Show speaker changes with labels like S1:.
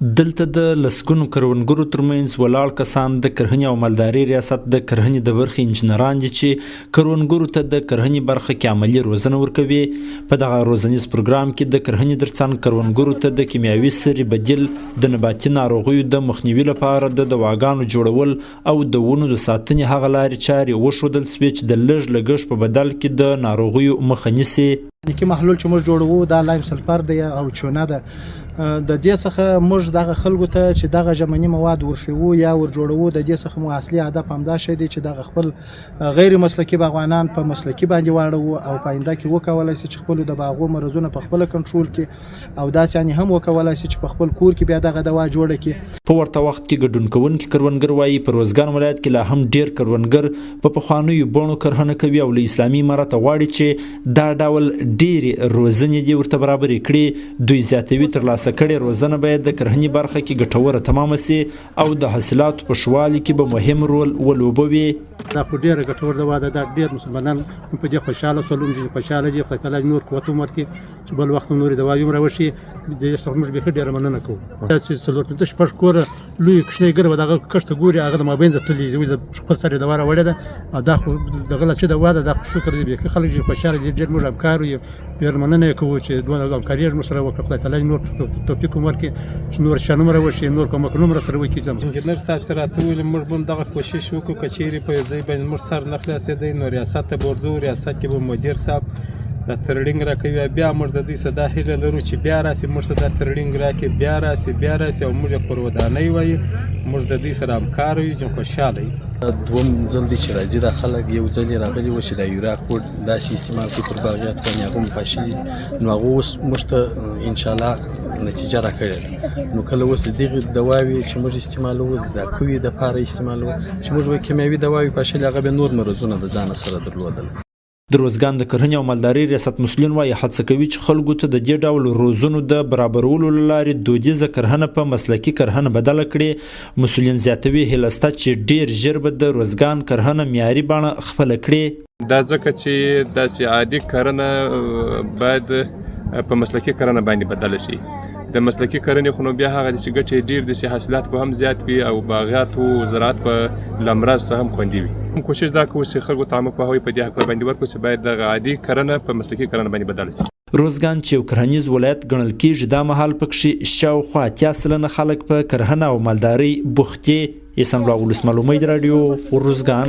S1: دلته د لسګونو کروندګرو ترمنځ ولاړ کسان د کرهنې او مالدارۍ ریاست د کرهنې د برخې انجنیران دي چې کروندګرو ته د کرهنې برخه کې عملي روزنه ورکوي. په دغه روزنیز پروګرام کې د کرهنې ترڅنګ کروندګرو ته د کیمیاوي سرې بدیل، د نباتي ناروغیو د مخنیوي لپاره د دواګانو جوړول او د ونو د ساتنې هغه لارې چارې وښودل شوې چې د لږ لګښت په بدل کې د ناروغیو مخه نیسي.
S2: تخنیکي محلول چې موږ جوړوو دا لایم سلفر دی او چونه ده. د دې څخه موږ دغه خلکو ته چې دغه ژمني مواد ورښیو یا ور جوړوو، د دې څخه مو اصلي هدف همدا شی دی چې دغه خپل غیر مسلکي باغوانان په مسلکي باندې واړوو او په آینده کې وکولای شي چې خپلو د باغو مرضونه په خپله کنټرول کړي او داسې یعنې هم وکولای شي چې په خپل کور کې بیا دغه دوا جوړه کړي.
S1: په ورته وخت کې ګډون کوونکي کروندګر وايي، په روزګان ولایت کې لا هم ډېر کروندګر په پخوانیو بڼو کرهنه کوي او له اسلامي امارته غواړي چې دا ډول ډېرې روزنې دې ورته برابرې کړي. دوی زیاتوي، ترلاسه کړې روزنه به یې د کرهنې برخه کې ګټوره تمامه شي او د حاصلاتو په ښوالي کې به مهم رول ولوبوي.
S3: دا خو ډېره ګټوره دوا ده، دا ډېر مسلمانان هم په دې خوشحاله شول، هم ځینې خوشحاله دي. خدای تعالی نور قوت هم ورکړي چې بل وخت هم نورې دواوې هم راوښي. د دې څخه موږ بیخي ډېره مننه کوو. دا چې څلور پنځه شپږ کوره لوی کوچنی ګره به دغه کښت ته ګوري، هغه د مابینځه تللي دي، ولې خپل سر یې دوا راوړې ده او دا خو دغه لاسي دوا ده. دا خو شکر دی، بیخي خلک ډېر خوشحاله دي، ډېر موږ همکار یو، ډېر مننه یې کوو چې دومره همکاري یې موږ سره وکړه. خدای تعالی نور توفیق هم ورکړي چې نور شیان هم راوښي، نور کومکونه هم راسره وکړي.
S4: انجینر صاحب چې راته وویل موږ به هم دغه کوشش وکړو، که چیرې په یو ځای باندې موږ سر نه خلاصېدی نو ریاست ته به ورځو، ریاست کې به مدیر صاحب دا ترړینګ راکوي. بیا موږ د دوی څخه دا هیله لرو چې بیا راسي موږ ته دا ترړینګ راکړي، بیا راسي بیا راسي او موږ یې کورودانۍ وایو، موږ د دوی سره همکار یو، چې خوشحاله یو.
S5: دا دوم ځل دی چې راځي دا خلک. یو ځل یې راغلي وو چې دا یوریا کوډ داسې استعمال کړي پر باغیات باندې، هغه مو پاشلي دي، نو هغه اوس موږ ته انشاءالله نتیجه راکړې ده. نو کله اوس دغې دواوې چې موږ استعمالوو د کوي دپاره استعمالوو، چې موږ به کیمیاوي دواوې پاشلې هغه به نور مرضونه د ځانه سره درلودل.
S1: د روزګان د کرهنې او مالدارۍ ریاست مسؤلین وايي، هڅه کوي چې خلکو ته د دې ډول روزنو د برابرولو له لارې دودیزه کرهنه په مسلکي کرهنه بدله کړي. مسؤلین زیاتوي، هیله شته چې ډېر ژر به د روزګان کرهنه معیاري بڼه خپله کړي.
S6: دا ځکه چې داسې عادي کرنه باید په مسلکي کرنه باندې بدله شي. د مسلکي کرنې خو نو بیا هغه دي چې ګټې یې ډېر دي چې حاصلات به هم زیات وي او باغیات او زراعت به له امراض څخه هم خوندي وي. هم کوشش دا کوو چې خلکو ته عامه پوهاوی په دې هکله باندې ورکړو چې باید دغه عادي کرنه په مسلکي کرنه باندې بدله شي.
S1: روزګان چې یو کرهنیز ولایت ګڼل کېږي، دا مهال پکښې شاوخوا 80% خلک په کرهنه او مالدارۍ بوخت دي. احسان الله ولسمل، امید راډیو، روزګان.